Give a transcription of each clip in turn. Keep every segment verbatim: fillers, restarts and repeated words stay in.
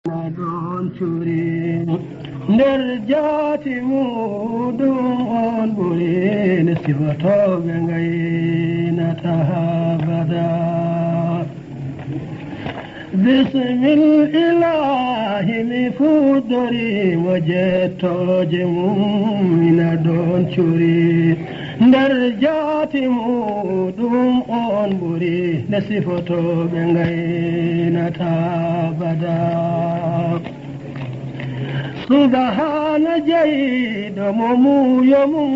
Ɗon curi nder jaati muɗum on ɓuri ne sifotooɓe ngaynata abada. Bismil ilahi mi fuɗɗori mo jettooje mum ina ɗon curi nder jaati muɗum on ɓuri ne sifotooɓe ngaynata abada. Subahana jeyɗo mo muuyo mum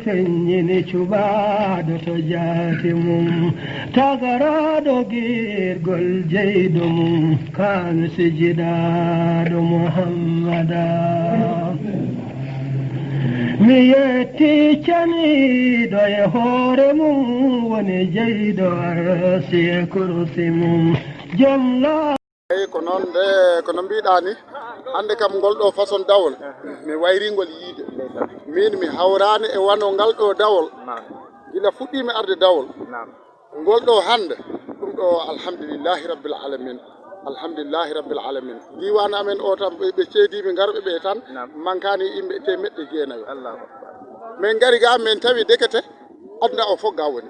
feññini cuɓaaɗo to jaati mum tagaraaɗo giirgol jeyɗo mum kaami sijidaaɗo Muhammada. Mi yetti caniiɗo e hoore mum woni jeyɗo arsi e kursi mum jom laa. Eyi, ko noon de, ko no mbiɗaa ni, hannde kam ngol ɗo façon dawol, mi wayri ngol yiide. Min mi hawraani e wano ngal ɗo dawol. Gila fuɗɗiimi arde dawol. Ngol ɗo hannde, ɗum ɗo alhamdulillahi rabbil alamin. Alhamdulillahi rabbil alamin. Diiwaan amen o tan, ɓe, ɓe ceediiɓe ngarɓe ɓe tan, mankaani yimɓe teemeɗɗe jeenayo. Min ngari ga, min tawi dekete aduna o fof ga woni.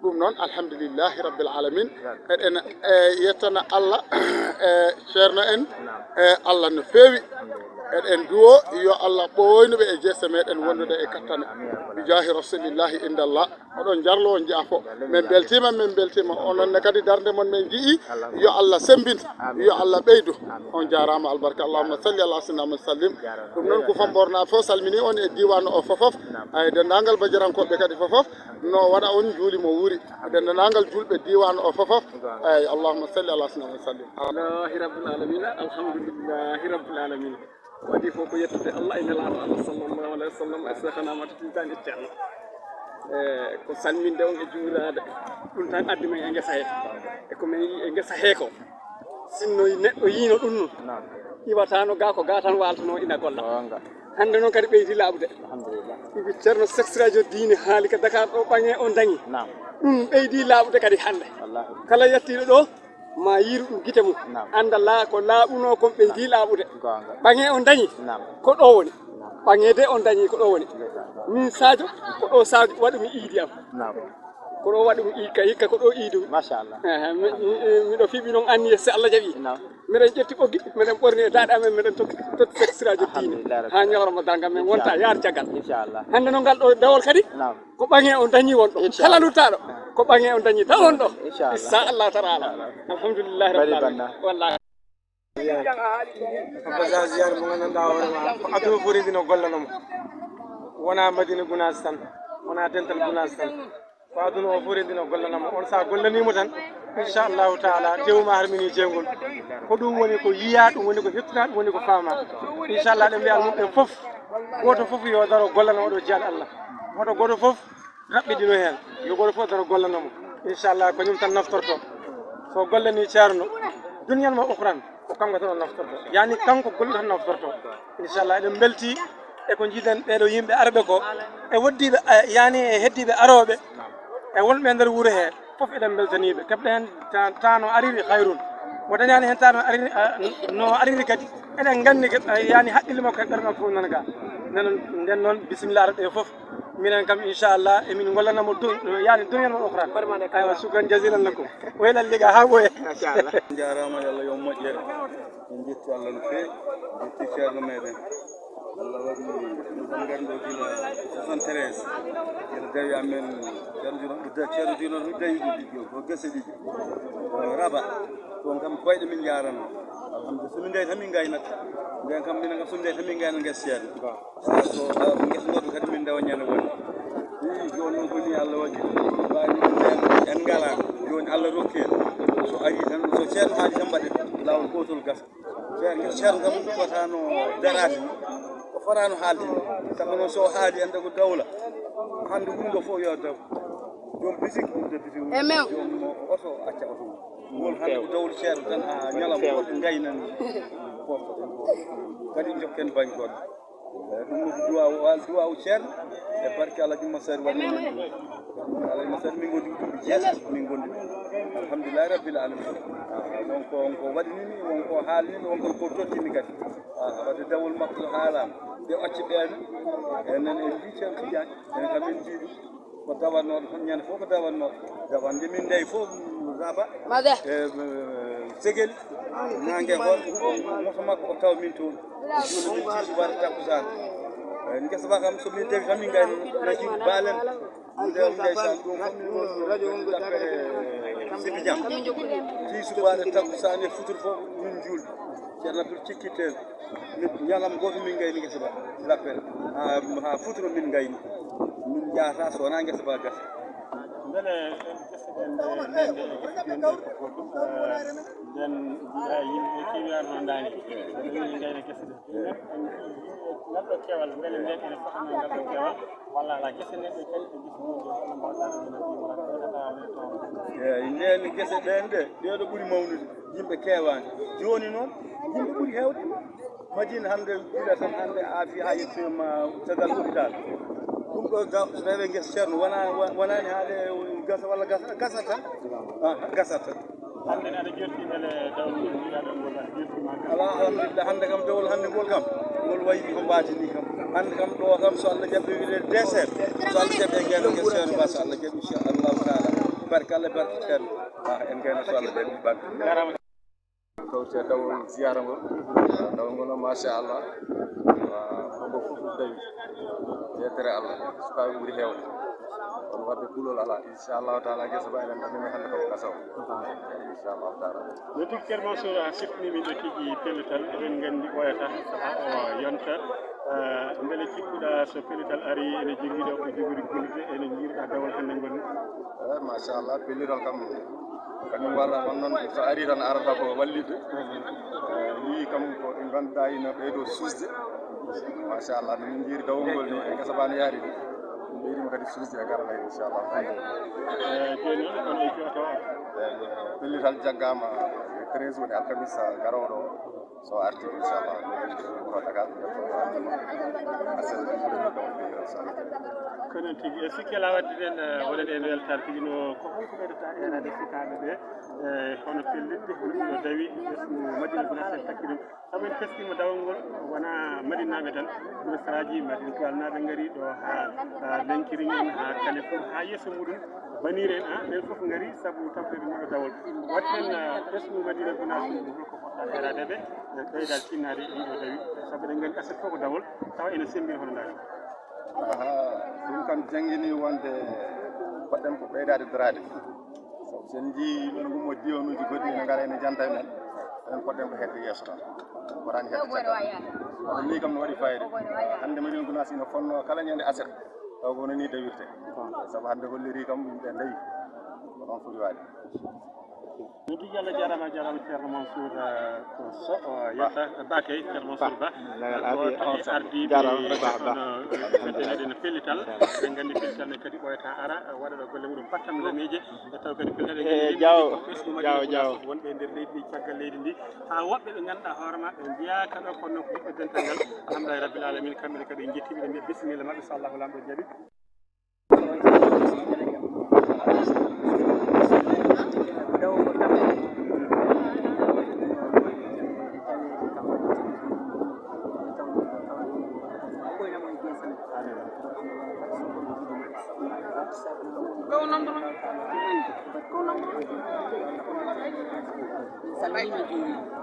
Ɗum noon, alhamdulillahi rabbil alamin. Eɗen, eh, yettana Allah, eh, ceerno en, eh, Allah no feewi. Eɗen duwo yo Allah ɓooynu ɓe e jeese meɗen wondude e kattane. Bi jaahi rasulillahi indallah. Oɗon jarlo, on jaafo. Min beltima, min beltima. Onon ne kadi darnde mon min ji'i. Yo Allah sembin, yo Allah ɓeydu. On jaaraama albarka. Allahumma salli ala sayyidina Muhammad sallim. Ɗum noon ko Famborna fof salmini on e diiwaan o fofof. Ay denndaangal bajirankooɓe kadi fofof. No waɗa on juuli mo wuuri. Denndaangal juulɓe diiwaan o fofof. Ay allahumma salli ala sayyidina Muhammad sallim. Alhamdulillahi rabbil alamina, alhamdulillahi rabbil alamina. Ko adii fof ko yettude Allah e nelaaɗo Allah sallallahu alayhi wa sallam e Seekhana Ahmad Tijani e Ceerno. E ko salminde on e juuraade. Ɗum tan addi men e ngesa hee. E ko men yii e ngesa hee ko, sinno neɗɗo yiino ɗum noon, iwataano gaa ko gaa tan waaltanoo ina golla. Hannde noon kadi ɓeydi laaɓude. Ibi Ceerno Seex Siraajo Diine haali ka Dakar ɗo, ɓaŋe on dañi. Ɗum ɓeydi laaɓude kadi hannde. Kala yettiiɗo ɗo, ma yiiru ɗum gite mum. Annda laa ko laaɓunoo kon ɓe njii laaɓude. Ɓaŋe on dañi ko ɗo woni. Ɓaŋe de on dañi ko ɗo woni. Min Sadio, ko ɗo Sadio waɗu mi iidi am. Ko ɗo waɗu mi iidi ka, hikka ko ɗo iidumi. Machallah. Ehe, mi, mi, miɗo fiɓi noon anniye, si Allah jaɓi. Miɗen ƴetti ɓoggi, miɗen ɓorni e daaɗe amen, miɗen totti, totti Seex Siraajo Diine. Haa ñalorma darnga men wonta yaar caggal. Inchallah. Hannde noon ngal ɗo dawol kadi. Ko ɓaŋe on dañi won ɗo. Inchallah. Kala luttaaɗo, ko ɓaŋe on dañi taw won ɗo. Inchallah. Inchallah taala. Alhamdulillahi rabbil alamin. Wallahi. Abba Zaziyar mo nganndanɗaa hoore ma, ko aduna fof renndino gollanamo. Wona Madina Gunaas tan, wona dental Gunaas tan. Ko aduna o fof renndino gollanamo. On sa gollanimo tan, inchallahu taala, tewma harmini jeygol. Ko ɗum woni ko yiya, ɗum woni ko hettuna, ɗum woni ko faama. Inchallah, ɗen mbiya almuɓɓe fof, gooto fof yo daro gollana oɗo jiyal Allah. Hoto gooto fof raɓɓiɗino heen. Yo gooto fof daro gollana mo. Inchallah, ko ñum tan naftorto. So gollani ceerno, duniyal ma ukhran, ko kanko tan o naftorto. Yani kanko gollude tan naftorto. Inchallah, eɗen mbelti e ko njiɗen ɓeeɗo yimɓe arɓe ko, e woddiiɓe, eh, yani e heddiiɓe arooɓe, e wonɓe e nder wuro he, fof eɗen mbeltaniiɓe. Keɓɗo heen ta-, ta no ariri hayrun. Mo dañaani heen ta no ariri, eh, no ariri kadi, eɗen nganndi ke, eh, yani haqqille makko e ɓernde makko fof nana ga. Nden noon, nden noon, bisimilla arɓe fof. Minen kam, inchallah, emin gollanamo dun-, yani duniyal ma ukhran. Aywa, shukran jazilan lakum. Waylal liga ha ɓooya. Machallah. Jaaraama, yo Allah yo moƴƴere. En njetti Allah no feewi. En njetti ceerno meɗen. Allah waɗi ɗum tan ngarɗo gila soixante-treize. Gila dawi amen ceerno Dino, ceerno Dino dawi ɗum ɗiɗi o, ko gese ɗiɗi. Raba. Ɗon kam koyɗe min njaranno. Alhamdulillah. So min njahi tan min ngaynata. Nden kam minen kam so min njahi tan min ngayna gese ceerno. So, ah, ngesa goɗɗo kadi min ndewa ñande wonde. Ii, jooni noon ko nii Allah waɗi. Waawi ɗum en, en ngalaa. Jooni Allah rokki en. So arii tan, so ceerno haali tan mbaɗen. Laawol gootol gasa. Ceerno, ngesa ceerno kam fotaano daraade ni. O fotaano haalde ni. Sabu noon so o haali annda ko dawla. Hannde wuro ngo fof yo daw. Joom bitik, wuro bitik. Joom oto acca oto. Won hannde ko dawol ceerno tan haa ñalawma wonde ngaynan. Kadi jokken bañ goɗɗo. Eyi, ɗum noon ko duwaaw, o al duwaaw ceerno e barke Alhaji Masari waɗi min. Alhaji Masari min ngondi ko duuɓi jeetati min ngondi ɗum. Alhamdulillahi rabbil alamin. Ah, won ko, won ko waɗi min, won ko haali min, won ko, ko tottimi kadi. Ah, wadde dawol makko so haalaama, ɓe acci ɓeen, enen en mbii Ceerno Tidiane, enen kam en mbii ɗum. Ko dawatnooɗo tan, ñande fof ko dawatnooɗo. Dawande min ndeyi fof, Raba. Made. E, eh, Segel. Nange hoon, moto makko o taw min toon. Juulde min tiisubaare takkusaan. Eh, ngesa ba kam, so min tawi tan min ngayno, na jiw baalen. Nde on ndeysaan ɗum fof min woni ɗo, ɗappere Sibi Jam. Tiisubaare takkusaan e futuro fof min juulde. Ceerno Abdul cikkitel. Min ñalam gooto min ngayni ngesa ba. Lappere. Ha, ha futuro min ngayni. Min jahata so wonaa ngesa ba gasa. Mbele ɗen gese ɗen nde, nde, nde, nde, nde, ko goɗɗum, eh, nden, eh, yimɓe keewi arno ndaani. Ɓe ngayna gese ɗen. Ngal ɗo keewal, mbele nden ene fotano ngal ɗo keewal, walla alaa gese ɗen ɗe kadi ko gese mum ɗe walla mbawɗa ɗum no ɗum waɗa ɗo ɗaɗa ɗo. Eeyi, nden gese ɗen ɗe, ɗe ɗo ɓuri mawnude, yimɓe keewaani. Jooni noon, yimɓe ɓuri heewde. Madina hannde, gila tan hannde, a fii haa yettoyoma caggal hôpital. Ɗum ɗo ga-, so tawii ngesa Ceerno wona-, wa-, wonaani haa ɗe gasa walla gasa, gasata tan. Ah, gasata tan. Hannde ne aɗa jooɗi mbele dawol ngol, mbiɗa ɗo ngol aɗa jooɗi ma gasata. Alaa, alhamdulillah, hannde kam dawol hannde ngol kam, ngol wayi ko mbaadi ni kam. Hannde kam ɗo kam so Allah jaɓi wiide dessert, so Allah jaɓi en ngayna ngesa Ceerno Ba, so Allah jaɓi inchallahu taala. Barke Allah, barke Ceerno. Ah, en ngayna so Allah jaɓi barke. Jarama. Kawte dawol ziyara ngol. Dawol ngol noon, machallah. Ko fof dawi. Yetere Allah. Sukaaɓe ɓuri heewde. Kono wadde kulol alaa. Inchallahu taala, gesa ba enen ɗaɓɓini hannde ko kasaw. Inchallahu taala. No tigi Ceerno Mansour a sifni min ɗo tigi pellital, eɗen nganndi ɓooyata saha o yonta. Eh, mbele cikkuɗa so pellital ari ene jogii ɗo ko jogori kulde, ene jiiruɗa dawol hannde ngol ni? Eh, machallah, pellital kam kañum walla on noon, so ari tan arata ko wallitde. Eh, yii kam ko ɓe ngannduɗaa ina ɓeydo suusde. Machallah, no min njiiri dawol ngol ni, e ngesa ba no yaari ni. Min ɓeydima kadi suusde e garal he, inchallah. Eh, jooni noon, kono e joto. Eh, pellital jaggama le treize woni alkamisa garooɗo o. So arti, inchallah, min njiiri wuro Dakar, asen, inchallah. Ko noon tigi. E sikke laa wadde ɗen, eh, wonande en weltaare tigi no, ko holko ɓeydata eerade sukaaɓe ɓe, eh, hono pellitte, hono ɗiɗo dawi, ɓesngu Madina Gunaas en takki ɗum. Sabu en teskima dawol ngol, wonaa Madinaaɓe tan, Gunaas saraaji, Madina Tuwaalnaaɓe ngari ɗo haa, haa Lenkiring en, haa Kalifour, haa yeeso muɗum, Baniire en, ah, ɓen fof ngari sabu tabitorde ngol ɗo dawol. Waɗi heen, ah, ɓesngu Madina Gunaas ngu, holko poɗɗa eerade ɓe, eh, ɓeydaade tinnaade e ɗiɗo dawi, sabu eɗen nganndi aset fof ko dawol, tawa ene semmbina hono ndaari. Aha, ɗum kam janngini wonde poɗɗen ko ɓeydaade daraade. Sabu so en njii yimɓe no ngummoo diwaanuuji goɗɗi ene ngara ene njanta e men, enen poɗɗen ko hedde yeeso tan. Fotaani hedde caggal. Kono nii kam no waɗi fayida. Hannde Madina Gunaas ina fonnoo kala ñande aset, taw ko hono nii dawirte. Sabu hannde hollirii kam yimɓe ndawi. Ko noon foti waade. Min tigi Allah jarama, jarama Ceerno Mansour, eh, ko so, eh, yetta Ba kay, Ceerno Mansour Ba. Lagal ko aadi, tawi on sa-, ardiiɓe jarama, Ba, Ba. Kono, eh, fedde meɗen pellital. Eɗen nganndi pellital ne kadi ɓooyata ara, eh, waɗa ɗo golle muɗum pattam lameeje. E taw kadi pellital e Eh, ngel jaw, ko ɓesngu Madina jaw, Gunaas jaw. Wonɓe e nder leydi ndi, caggal leydi ndi. Haa woɓɓe ɓe ngannduɗaa hoore ma, ɓe njiyaaka ɗo, kono ko ɓiɓɓe dental ngal. Alhamdulillahi rabbil alamin, kamɓe ne kadi en njettii ɓe, ɓe mbiya bisimilla maɓɓe, so Allahu Laamɗo jaɓi.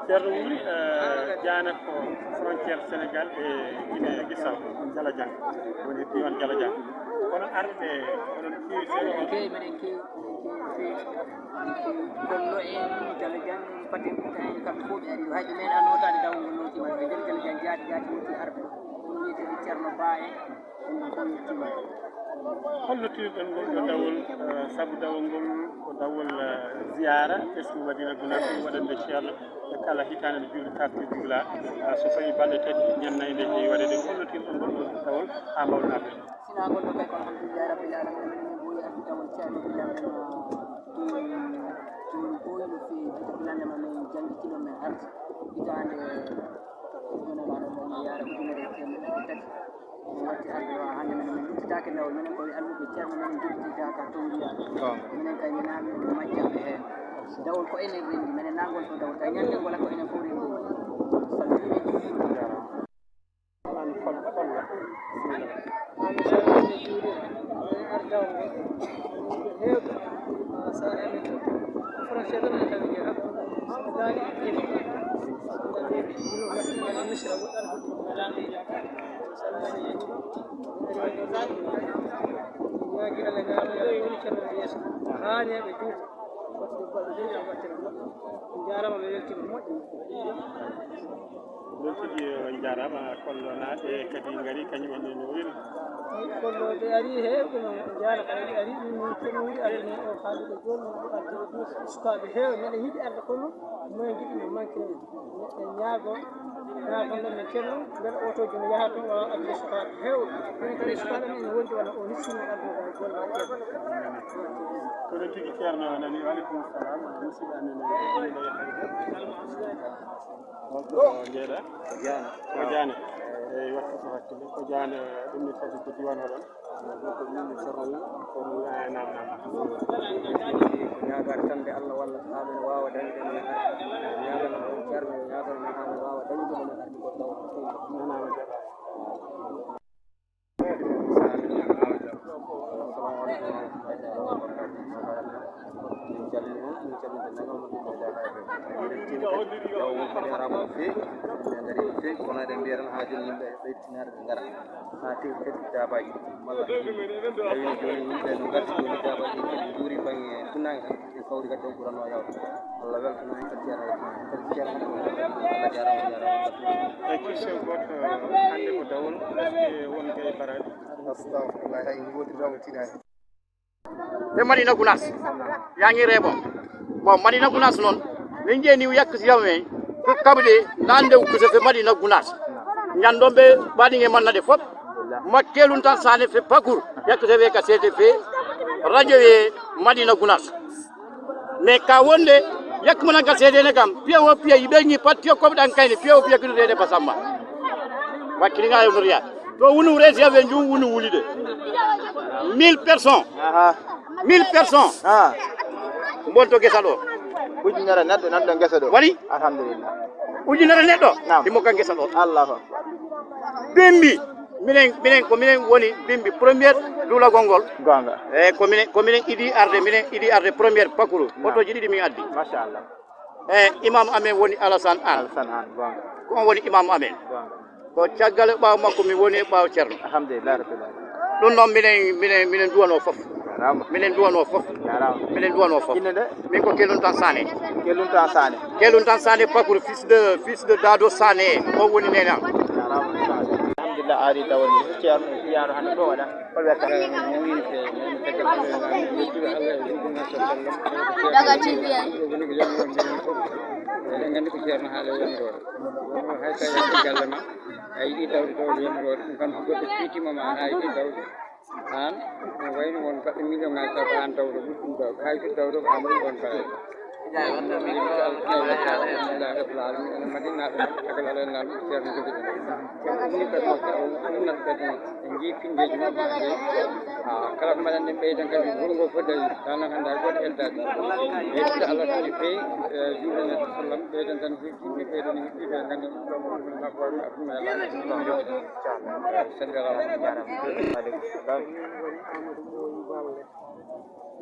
Ceerno Wuri, eh, Diana ko frontière Sénégal e Guinée Bissau, Dialajan, woni diiwaan Dialajan. Kono arɓe, onon keewi Sénégal. Eɗen keewi, meɗen keewi, eɗen keewi, eɗen keewi. Gollo en, Dialajan en, Paten Kuta en, kamɓe fof ɓe ari ɗo. Hay ɓe meeɗaa nootaade dawol ngol nootiima ɗo. E nder Dialajan jaati jaati wonti arɓe ɗo. Kono wiyetee Ceerno Ba en. Holno tiirɗon ngol ɗo dawol, eh, sabu dawol ngol ko dawol, eh, ziyaara, ɓesngu Madina Gunaas, ɗum waɗande Ceerno e kala hitaande nde juulde taske juula, eh, so fawii balɗe tati, ñande nayi nde heewi waɗeede. Holno tiirɗon ngol ɗo dawol haa mbaawɗon arde? Sinaa ngol ɗo kay ko alhamdulillahi rabbil alamin, min ɓooyi arde dawol Ceerno Bilal en, eh, ɗum, ɗum ɓooyi no feewi, Bilal en min janngitino min arde hitaande Ɗum noon, aɗa ɗon yaara ujunere e teemedde Watti arde o hannde, minen min luttitaake lawol, minen ko almuɓe ceerno, minen jokkitidaaka to mbiya. Minen kay min aami min majjamɓe heen. Dawol ko enen renndi, minen nangol to dawol, tawi ñande ngola ko enen fof renndi. Salmini. Amin. Jaaraama, mi weltiima moƴƴi. Ɗum tigi on jaaraama, Kollo naaɓe kadi ngari, kañum en ne no weli. Kollo ɓe ari heewɓe noon, jaara kala ɓe ari, min min ceerno wuri arde ne o haaldude jooni, o arde sukaaɓe heewɓe, meɗen yiɗi arde kono moyen jiɗi men manque men. Meɗen ñaago, ñaago men ceerno, mbele otoji no yaha toon, wawa arde sukaaɓe heewɓe. Min kadi sukaaɓe men ene wondi walla o nissino arde ngal golle. Ko ɗum tigi ceerno nani, wa aleykum salam, musidɗo amen o, o jeeɗa? Ko Diané. Ko Diané. Eyi, wattu ko hakkille. Ko Diané, ɗum ne kadi ko diwan oɗon? Ko min ceerno wi, ko mi, eh, naam, naam. Ko ñaagaade tan nde Allah walla haa men waawa dañde mo men arde. Ñaagal on ceerno, ñaagal on haa men waawa dañde mo men arde ko taw. Nanaama jaɓa. Min calmini on, min calmini dendagal mo ɗum ko Daga F M. Min calmini yaw won kadi harama no feewi, min ngari no feewi, kono eɗen mbiya tan haa jooni yimɓe ɓeydi tinaade ɓe ngara. Haa tewi kadi daabaaji malla tawino jooni yimɓe no ngarti jooni daabaaji kadi njuuri bannge funnaange tan, en kawri kadi on ɓuranno yawde. Allah weltana en kadi ceerno, kadi ceerno, Allah jaaraama, jaaraama. Eyi, question goɗɗo, hannde ko dawol, est-ce que won gay baraji? Astagfirullah, hay ngootiri taw o tiɗaani. Ɓe Madina Gunaas, yaa ngi reebon. Bon, Madina Gunaas noon, min njeeni yakkusi yaw men, ko kaɓde nande ukkuse fe Madina Gunaas. Ñanndon ɓe mbaɗi nge mannade fof, makkelun tan sane fe pakur, yakkusi fe ka seede fe radio ye Madina Gunaas. Mais ka wonde, yakkumanan ka seedene kam, piya wo piya, yiɓe ñi pattiyo koɓe ɗan kayne, piya wo piya kino reede basamba. Wakkili nga yo noriya. To wunu resi abe njum wunu wulide. Mille personnes. Aha. Mille personnes. Ah. Mbonto gesa ɗo. Ujunere neɗɗo nanɗo ngesa ɗo. Waɗi? Alhamdulillah. Ujunere neɗɗo. Naam. Himo ka ngesa ɗo. Allahu akbar. Bimbi. Minen, minen, ko minen woni bimbi premier duulagol ngol. Gonga. Eyi, ko minen, ko minen idi arde, minen idi arde première pakuru. Naam. Otoji ɗiɗi min addi. Machallah. Eyi, imam amen woni Alassane Anne. Alassane Anne, gonga. Ko on woni imam amen. Gonga. Ko caggal e ɓaawo makko mi woni e ɓaawo Ceerno. Alhamdulillah rabbil alamin. Ɗum noon minen, minen, minen duwanoo fof. Jarama. Minen duwanoo fof. Jarama. Minen duwanoo fof. Innde nde? Min ko Kelun Tan Sané. Kelun Tan Sané. Kelun Tan Sané, Pakour, fils de, fils de Dado Sané. O woni neene am. Jarama. Alhamdulillah, ari tawon Ceerno e ziyaara hannde ɗo waɗa. Hol wiyata? Daga T V ay. Eɗen nganndi ko Ceerno haala yamroore. Hay sa yalti galle ma, a yiɗi tawde tawde yamroore, ɗum kam ko goɗɗo tiitima ma, a yiɗi tawde. Aan, no wayno won baɗɗo million ŋaaji taw ko aan tawde, ɓuri ɗum tawde. Hay so tawde ko aan ɓuri on tawde. Alhamdulillah rabbil alamin. Enen Madinaaɓe noon, caggal Allah en Laamɗo, Ceerno jogiɗen. Ceerno ummi kadi, Ceerno ummat kadi, en njii pinndeeji mum. Ah, kala ko mbaɗanɗen ɓeydan kadi, wuro ngo fof dañi. Tan hannde hay gooto eddaani. Yettude Allah kadi feewi, eh, juulde Nabi sallam, ɓeydan tan ko yimɓe ɓeydan e yimɓe ɓe nganndi ɗum ɗo ko ɗum nafoore, ko ɗum e Laamɗo. Eh, sennde Laamɗo.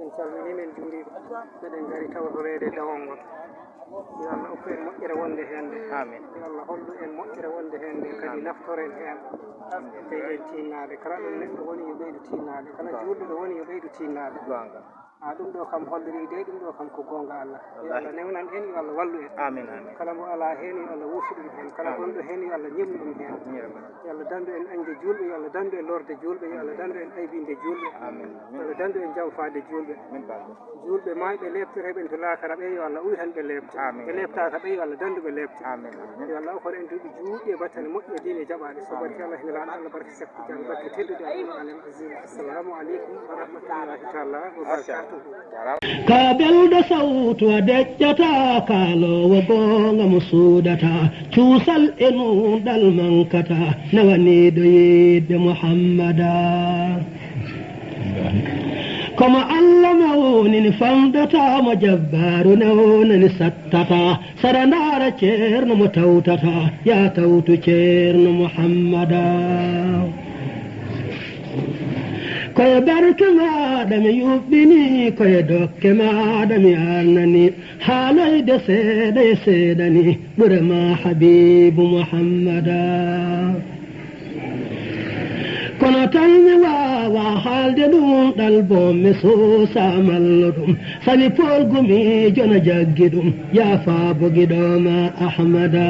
Min calminii, min njuuriima. Meɗen ngari tawtoreede dawol ngol. Yo Allah okku en moƴƴere wonde heen nde. Amin. Yo Allah hollu en moƴƴere wonde heen nde, kadi naftoren heen. Amin. Ɓeyden tiinnaade. Kala ɗo neɗɗo woni, yo ɓeydu tiinnaade. Kala juulɗo ɗo woni, yo ɓeydu tiinnaade. Goonga. A, ɗum ɗo kam hollirii de, ɗum ɗo kam ko goonga Allah. Yo Allah newnan en, yo Allah wallu en. Amin, amin. Kala mbo alaa heen, yo Allah wuurtu ɗum heen. Kala gonɗo heen, yo Allah ñemnu ɗum heen. Ñemnu. Yo Allah dandu en añde juulɓe, yo Allah dandu en lorde juulɓe, yo Allah dandu en aybinde juulɓe. Amin, amin. Yo Allah dandu en jawfaade juulɓe. Amin, Ba. Juulɓe maayɓe leeptoreeɓe en to laakara ɓe, yo Allah uytan ɓe leepte. Amin. Ɓe leeptaaka ɓe, yo Allah dandu ɓe leepte. Amin, amin. Yo Allah okor en duuɓi juutɗi e battane moƴƴi e diine jaɓaaɗe. So barke Allah e Nelaaɗo Allah, barke Sekko Jam, barke teddude Alqur'aan al Aziim. Assalamu aleykum wa rahmatullahi taala wa barakaatuh. Ka belɗo sawtu a deƴƴata, kaaloowo goonga mo suudata, cuusal e nuunɗal mankata, newaniiɗo yiɗde Muhammada. Komo Allah mawnini famɗata, mo jabbaaru newnani sattata, sara ndaara ceerno mo tawtata, yaa tawtu ceerno Muhammada. Koye barke maaɗa mi yuɓɓini, koye dokke maaɗa mi arnani, haaloyde seeɗa e seeɗani, ɓure ma Habiibu Muhammada. Kono tan mi waawa haalde ɗum, ɗal boom mi suusa mallo ɗum, sabi Pool Gumiijo no jaggi ɗum, yaa faabo giɗo ma Ahmada.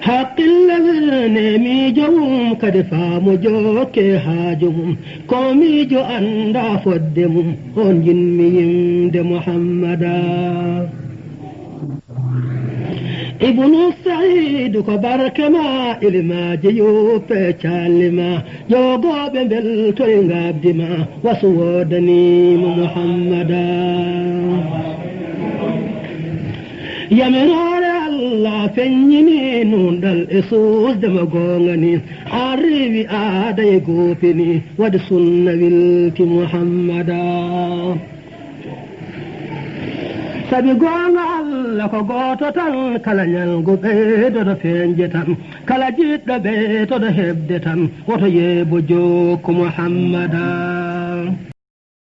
Haqqille wirne miijo mum, kadi faamo jokke haaju mum, ko miijo annda fodde mum, on jinmi yimde Muhammada. Ibnu Sa'idu ko barke ma, ilimaaji yuppe calli ma, joogooɓe mbeltoy ngabdi ma, wasu woodani mo Muhammada. Yamiroore Allah feññini nunɗal e suusde mo goongani, an riiwi aada e goopini, waɗi sunna wilti Muhammada. Sabi goonga Allah ko gooto tan, kala ñalngu ɓeydoto feeñde tan, kala jiɗɗo ɓeydoto heɓde tan, woto yeebo jokku Muhammada.